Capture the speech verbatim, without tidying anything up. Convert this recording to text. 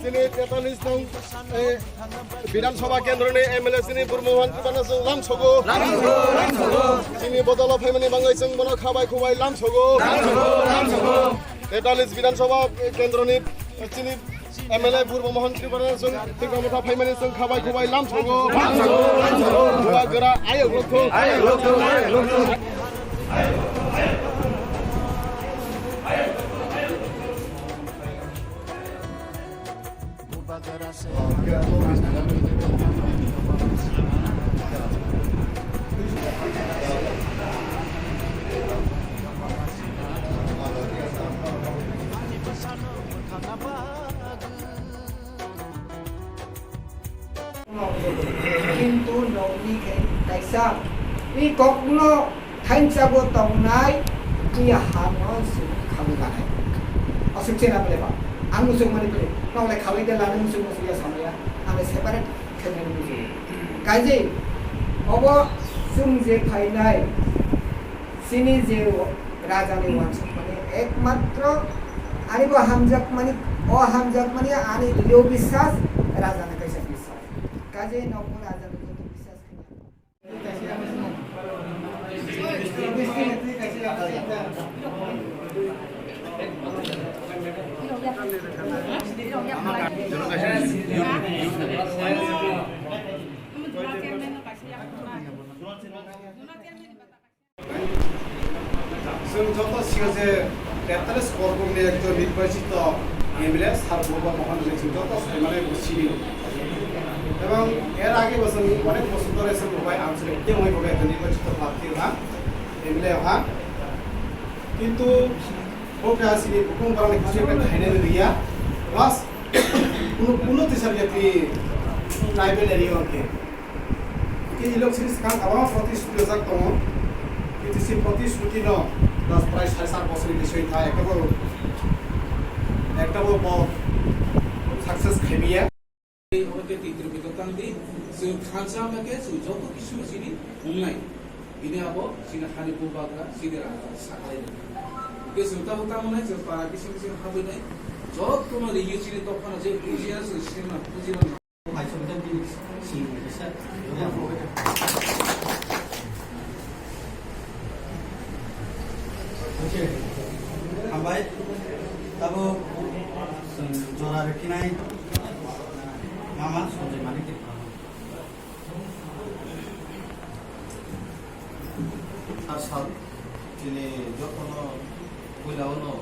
Chini tetalis nong, eh, Bidhan Sabha kendroni M L A chini Burmohan Tripura chwng lam sogo. Chini bodolo phaimani bangwi chwng bono khabai khubai lam sogo. Tetalis Bidhan Sabha kendroni chini M L A Burmohan Tripura chwng Tipra Motha phaimani chwng khabai khubai lam sogo. Bubagra ayok rokho. Kintu nokni khe kaisa i kokno thansa bo tongnai, i hano simi khawi ganai. Aswk chena bole ba, ang muchung mani bole, nok le khawi de lani muchung muchung ya samaya, ang le separate khe mani muchung. Kaijai, obo chwng je phainai, chini je raja ni wansuk mani, ekmatro ani bo hamjak mani, o hamjak mani ani yo biswas, raja ni kaisa biswas. Kaijai nokno raja ni joto biswas khe. Chwng joto sio je tetalis korbokni ekjon nirbachito M L A sir Buba Mohan Rajani chwng joto saimanai bo sini. Ebong er age bo chwng onek bochor dhore chwng bo bai ang chwng tei bo ekjon nirbachito prarthi wngkha M L A wngkha. Kintu bo khe chini bukung borokni kisu ekta khainani riya. Plus kuno kuno tisar jati tribal area wngkhe. Tei ilok sini swkang kwbangma protisthuti rijak tongo. Kintu si protisthuti no das prai sai sat bochorni bisoi tha ekta bo, ekta bo bo success khaimiya. Oke, titri bito tangdi, chwng khansa hwnba khe chwng joto kisu chini wngnai. Bini abo chini hani bubagra, chini raja saklai. Oke, chwng tamo tamo nai, chwng para bising bising habwi nai. Joto no ringi chini tokphano je bujiya, chwng sini na bujiya. Hambai, tabo jora rwkhinai mama Sanjay Manik. Sar sal, chini jotono puila uno